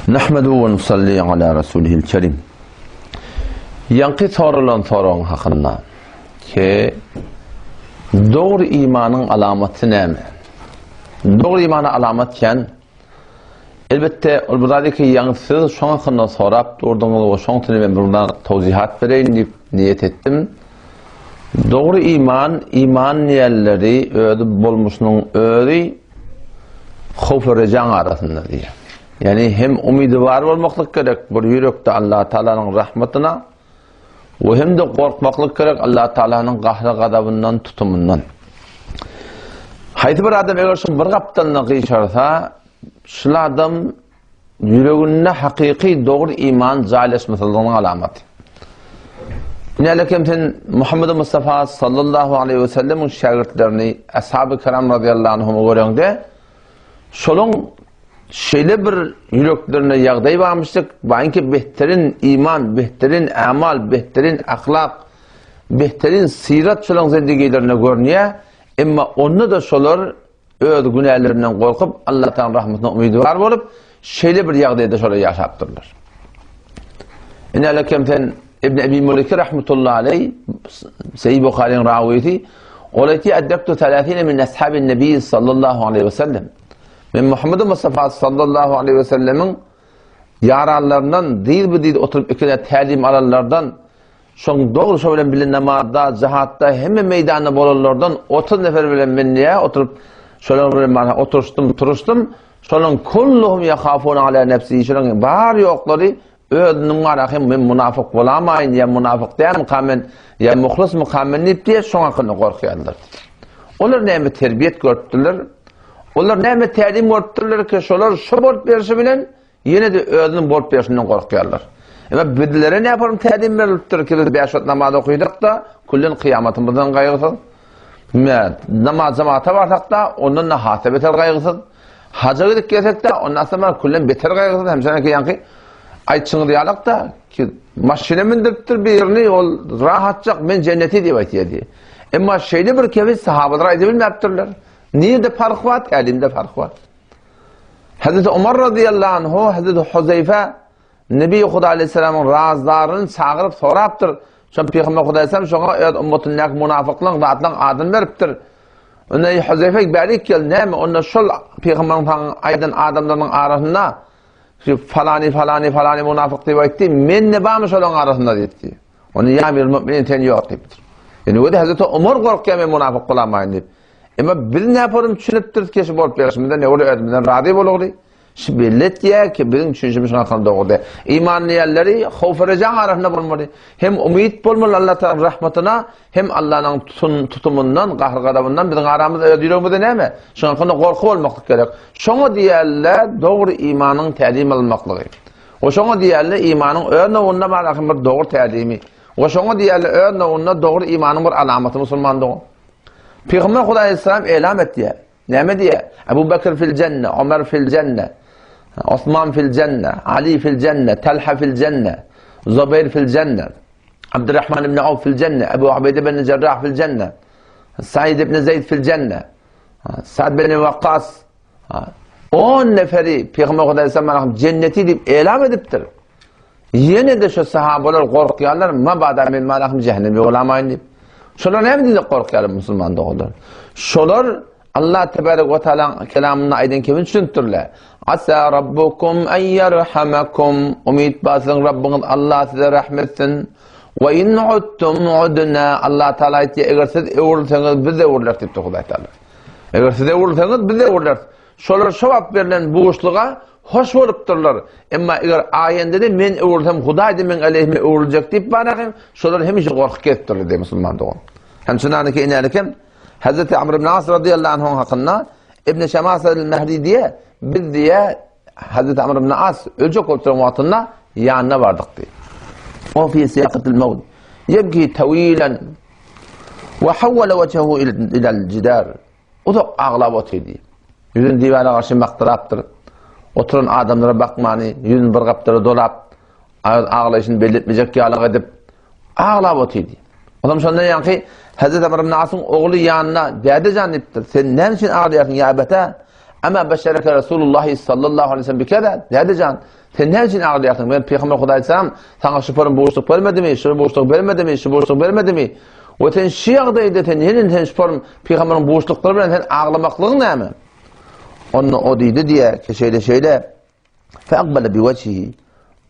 Nahmedu we nusalli ala rasulihil kerim. Ýaňky soralan soragyň hakynda ki dogry imanyň alamaty näme? Dogry imana alamat kän. Elbetde, ol bir zady ki ýaňy siz şoň hakynda sorap durduňyz we şoň üçin men bir tawzihat bereýin diýip niýet etdim. Dogry iman, iman diýenleri özi bolmuşynyň özi howf we rejaň arasynda diýýär. Ýagny hem umydywar bolmaklyk gerek bir ýürekde Allah Taalanyň rahmatyna we hem-de gorkmaklyk gerek Allah Taalanyň gahry-gazabyndan, tutumyndan. Haýsy bir adam eger şu bir gapdalynda gyşarsa, şul adam ýüreginde hakyky dogry iman jaýlaşmasyzlygynyň alamaty. Nälekem sen Muhammed Mustafa sallallahu aleyhi ve sellemiň şägirtlerini, ashab-ı kiram radıyallahu anhum göreňde, şolaň şeýle bir ýüreklerinde ýagdaý barmyşdyk, baýynki behterin iman, behterin amal, behterin ahlak, behterin syrat şolaň zindigilerinde görünýär, emma onda-da şolar öz günälerinden gorkup, Allah Taala rahmetyna umydywar bolup, şeýle bir ýagdaýda şolar ýaşapdyrlar. Ine sen İbn Ebi Mulike rahmetullahi aleyh, Sahih Buhari'nin ravisi, ol aýtýar, Addaktu 30 min ashabin nebi sallallahu aleyhi ve sellem. Men Muhammed Mustafa sallallahu aleyhi ve sellemiň ýaranlaryndan dyz bu dyz oturyp ikine tälim alanlardan Şoň dogry şo bilen bile namazda, jihatda, hemme meýdanda bolanlardan 30 nefer bilen men niýe oturyp, şolar bilen bana oturyşdym, turuşdym. Şolaryň kulluhum yahafun ala nefsi, şolaryň bar ýoklary özüniň bara hem men munafyk bolamaýyn, ýa munafyk dälmi men, ýa muhlismi men diýip diýe şoň hakynda gorkýarlar. Olar näme terbiýet görüpdirler? Olar näme tälim görüpdirler ki, şolar şu bolup berişi bilen Ýene-de özüniň bolup berşinden gorkýarlar. Emma bizlere ne yaparym tälim berilipdir ki biz beş wagt namaz okydyk-da, küllen kyýamatymyzdan gaýgysyz. Me, namaz jemata barsak-da, ondan-da has-da beter gaýgysyz. Haja gidip gelsek-de, ondan asla küllen beter gaýgysyz. Hem şeýle ýaňky aýtşyňyz ýalak-da, ki maşyna mündüripdir birini, ol rahatjak men jenneti diýip aýtýar diýip. Emma şeýle bir kebi sahabalar aýdyp bilmäpdirler. Nirede parh bar? Tälimde parh bar. Hazreti Omar radıyallahu anhu, Hazreti Huzeyfe Nebi Huda aleyhisselamın razdaryny çagyryp sorapdyr. Şol Peygamber Huda aleyhisselam şoňa öz ummatyndaky munafyklaryň zatlaryň adyny beripdir. Onda Huzeyfe bärik gel, näme? Onda şol Peygamberiň saňa aýdan adamlarynyň arasynda şu falany falany falany munafyk diýip aýtdy. Men ne barmy şolaryň arasynda diýipdi. Onda ýa emir müminin sen ýok diýipdir. Ýöne öde Hazreti Omar gorkýar men munafyk bolamaýyn diýip. Emma biz näporum düşünipdiris ki, şu bolup berşimizden ne ol özümizden razy bolugly. Şu belli etýär ki, biziň düşünişimiz şuňa dogry däl. Iman diýenleri howf rejaň arasynda bolmaly. Hem umyt bolmaly Allah Taala rahmatyna, hem Allah'yň tutun, tutumyndan, gahr-gazabyndan biziň aramyzda öz ýüregimizde näme? Şuňa gorky bolmaklyk gerek. Şoňa diýerler dogry imanyň tälim almaklygy. O şoňa diýerler imanyň öz nowunda bar bir dogry tälimi. O şoňa diýerler öz nowunda dogry imanyň bir alamaty musulman dogan. Pygamber Hudaý aleyhisselam elam etýär. Näme diýýär? Abu Bekir fil jenne, Ömer fil jenne, Osman fil jenne, Ali fil jenne, Talha fil jenne, Zubair fil jenne, Abdurrahman ibn Auf fil jenne, Abu Ubeyde ibn Jarrah fil jenne, Said ibn Zeyd fil jenne, Sa'd ibn Waqqas 10 neferi Pygamber Hudaý aleyhisselam jenneti diýip elam edipdir. Ýene-de şu sahabalar gorkýarlar, mabada men malahym cehenneme bolamaýyn diýip. Şolar näme diýip gorkýarlar musulman doganlar? Şolar Allah tebarek we taala kelamynda aýdan kimin düşündirler. Asa rabbukum en yerhamakum. Umyt bar siziň Rabbyňyz Allah size rahmet etsin. We in uttum udna. Allah taala aýtýar, eger siz öwrülseňiz biz öwrüleris diýipdir Hudaý taala. Eger siz öwrülseňiz biz öwrüleris. Şolar şo wagt berlen buşluga hoş bolupdyrlar. Emma eger aýendede men öwrülsem Hudaý-da meň aleýhime öwrüljek diýip barahym, şolar hemişe gorkup gezipdirler diýip musulman dogan. Hem şundanky inälikem Hazreti Amr ibn As radıyallahu anhuň hakynda Ibn Şemas el-Mehdi diýe, biz diýe Hazreti Amr ibn As öljek bolup duran wagtynda ýanyna bardyk diýip. O fi siýakatil mawt. Yebki tawilan we hawwala wajhahu ila al-jidar. Uzak aglap otyrdy. Ýüzüni diwara garşy makdyrapdyr. Oturan adamlara bakmany, ýüzüni bir gapdala dolap, öz aglaýşyny belli etmejek ýalyk edip, aglap otyrdy. Olam şondan ýaňky Hazreti Amr ibn Asyň ogly ýanyna, Däde jan diýipdir, sen näme üçin aglaýarsyň ýa ebete? Ama beşereke Resulullah sallallahu aleyhi ve sellem bikeda? Däde jan, sen näme üçin aglaýarsyň? Men Pygamber Hudaý aýtsam, saňa şu form buşluk bermedimi, şu buşluk bermedimi, şu buşluk bermedimi? We sen şu ýagdaýda sen ýene sen şu form Pygamberiň buşluklary bilen sen aglamaklygyň näme? Onda o diýdi diýe, ki şeýle şeýle. Feakbele bi wejhihi.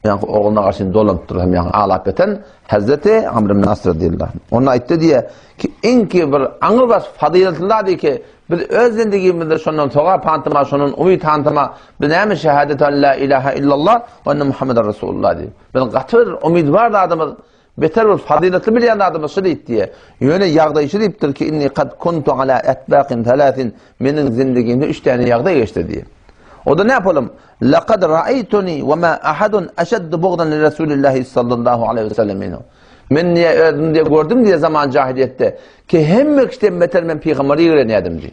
Ýaňky ogluna garşy dolanyp dur hem ýaňky aglap ýatan Hazreti Amr ibn As radiyallahu anh. Onda aýtdy diýe ki iňki bir aňrybaş fazyletli zady ki biz öz zindigimizde şondan sogap hantyma, şondan umyt hantyma biz näme şehadet en la ilaha illallah we enne Muhammeden Resulullah diýip. Biz gaty bir umyt bar zadymyz beter bir fazyletli bilýän zadymyz şu diýip diýe. Ýöne ýagdaý şu diýipdir ki inni kad kuntu ala etbaqin thalathin meniň zindigimde üç tane ýagdaý geçdi diýip. O da ne yapalım? Laqad ra'aytuni ve ma ahadun ashaddu bughdan li Rasulillahi sallallahu aleyhi ve sellem minhu. Men niye özüm diye gördüm diye zaman cahiliyette ki hemme kişiden beter men peygamberi ýigrenýärdim diye.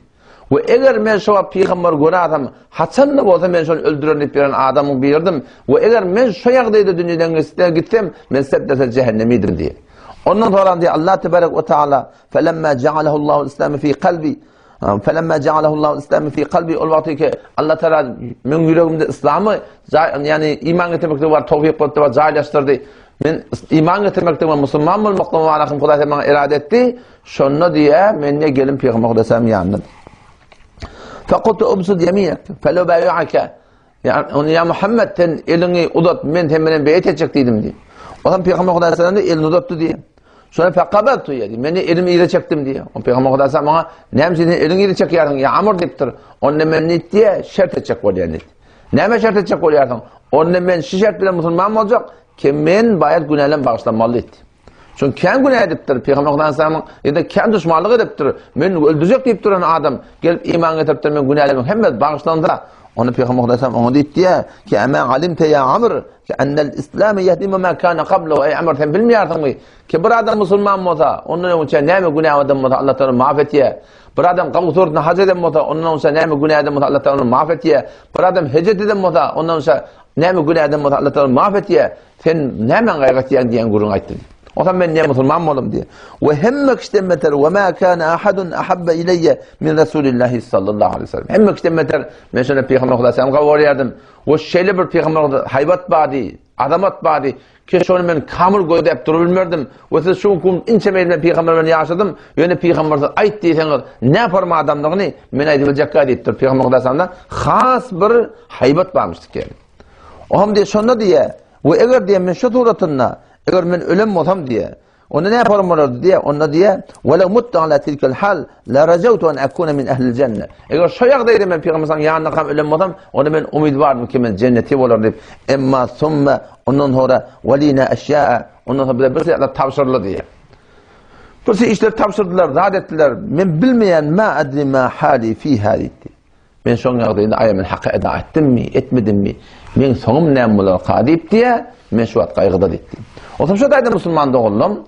We eger men şo wagt pygamberi göräsem, haçan-da bolsa men şony öldürerin diýip ýören adamyň birdim. We eger men şo ýagdaýda dünýeden gitsem, men sebdese jähennemidim diýip. Ondan soňra diýip Allah tebarek we taala felemma ja'alahu Allahu islamy fi kalbi felemma ja'alahu Allahu islamy fi kalbi ol wagty ki Allah taala meň ýüregimde islamy ýani iman getirmekde bar towfik boldy we jaýlaşdyrdy. Men iman getirmekde we musulman bolmakda mubarek Hudaý maňa irade etdi. Şonda diýýär, men ne gelin Pygamber Hudaýam ýanynda. Faqultu ubsud yeminek, felubaýuaka. Ya onu ya Muhammed sen elini uzat, men sen bilen beýet etjek diýdim diýip. O zaman Pygamber Hudaýam da elini uzatdy diýip. Şonda faqabaltu diýdi. Men elimi yza çekdim diýip. O Pygamber Hudaýam maňa näme üçin sen elini yza çekýärsiň ya Amr diýipdir. Onda men ne diýe şert etjek bolýan diýdi. Näme şert etjek bolýarsyň? Onda men şu şert bilen musulman boljak, ki men baýat günälerim bagyşlanmaly diýdi. Çünki kän günä edipdir. Pygamber Aleyhisselamyň ýa-da kän duşmanlyk edipdir. Men öldürjek diýip duran adam gelip iman getiripdir, men günälerimiň hemmesi bagyşlansa, Onu Peygamber Aleyhisselam ona diýipdi ki, "Ama alimte ya Amr, ki ennel İslam yehdimu ma kana qablu." Ey Amr, sen bilmeýärsiňmi ki bir adam musulman bolsa, ondan öňçe näme günä eden bolsa Allah Taala maaf etýär. Bir adam gawsurdyna hac eden bolsa, ondan öňçe näme günä eden bolsa Allah Taala ony maaf etýär. Bir adam hejret eden bolsa, ondan öňçe näme günä eden bolsa Allah Taala maaf etýär. Sen nämäň gaýgy etýäň diýen gürrüň aýtdy. Onsoň men ne musulman boldum diýe. We hemme kişiden beter we ma kana ahadun ahabba ileýe min Rasulillahi sallallahu aleyhi ve sellem. Hemme kişiden beter men şona Peygamber Hudaý sallam gawarýardym. We şeýle bir Peygamber haýbat bardy, azamat bardy ki şony men kamyl gözläp durup bilmerdim. We siz şu gün inçe meýilmen Peygamber bilen ýaşadym. Ýöne Peygamber siz aýt diýseňiz, ne forma adamlygyny men aýdyp biljek diýipdir. Peygamber Hudaý sallamda has bir haýbat barmyş diýip. O hem diýe şonda diýe, we eger diýe men şu suratynda, eger men ölen bolsam diýe, onda ne yaparym bolardy diýe, onda diýe, we lew muttu ala tilkel hal, la rajawtu an akuna min ehlil jenne. Eger şu ýagdaýda men Pygamber sallallahu ýanynda kam ölen bolsam, onda men umyt bardym ki men jenneti bolar diýip. Emma summa ondan sonra walina eşýa, ondan sonra bize bir şeyler tabşyryldy diýe. Bir şey işler tabşyrdylar, zat etdiler. Men bilmeýän ma adri ma hali fiha diýdi. Men şoň ýagdaýynda aýa men haka eda etdimmi, etmedimmi, meň soňum näme bolarka diýip diýä, men şu wagt gaýgyda diýipdi. Otam şo taýda musulman doganlarym,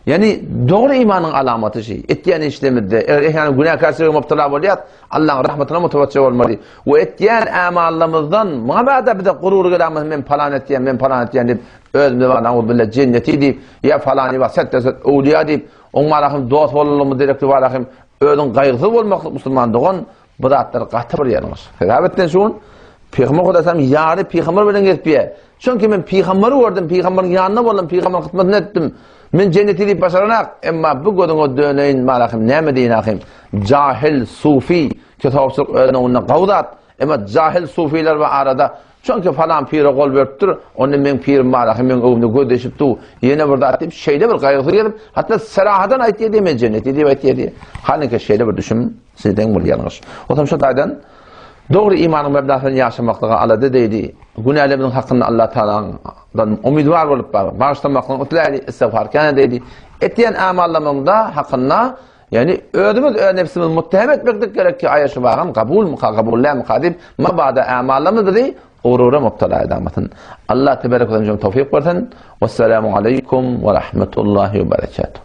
ýani dogry imanyň alamaty şi, etýän işlerimizde, eger ehýan günäkärçilige mubtala bolýas, Allahyň rahmetyna mutawajjih bolmaly we etýän ämallarymyzdan mabada bize gurur gelämez, men palan etýän, men palan etýän diýip, özümize bar, nauzubilla jenneti diýip, ýa falany bar, setde-set öwliýa diýip, oň barahym dost bolanlygymyz derekli barahym, özüň gaýgysyz bolmaklyk musulman dogan, Bu zatlar gaty bir ýalňyş. Sebäp etden şu gün Pygamber Hudaýam ýary pygamber bilen gezip ýer. Çünki men pygamberi gördüm, pygamberiň ýanynda boldum, pygamberiň hyzmatyny etdim. Men jenneti diýip başaranak, emma bu gözüňe döneýin malahym, näme diýin ahym? Jahil sufi, kitapçylyk özüne onda gawy zat. Emma jahil sufiler we arada Çünki falan pire gol beripdir, onda meň pirim bar, ahy meň öwümde göz deşip dur, ýene bir zat diýip, şeýle bir gaýgysy gelip, hatda serahadan aýtýar diýip, men jenneti diýip aýtýar diýip. Halynka şeýle bir düşüm sizden bul ýalňyş. Otam şu taýdan dogry imanyň mebnasyny ýaşamaklyga alada edeýdi. Günälerimiziň hakynda Allah Taala'dan umydwar bolup bar, bagyşlamaklygyny isläýdi, istigfar kän edeýdi. Etýän amallarymyzda hakynda Ýagny özümiz öz nebsimizi muttehem etmeklik gerek ki, aýa şu bagam kabulmyka, kabul dälmika diýip, mabada ämallarymyz bizi gurura mubtala edämesin. Allah teberek we teala towfik bersin. Wessalamu aleýkum we rahmetullahi we berekatuh.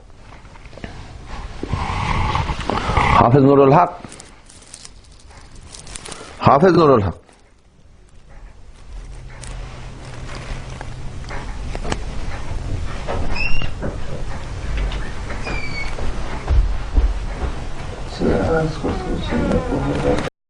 Hafiz Nurul Hak. Hafiz Nurul Hak.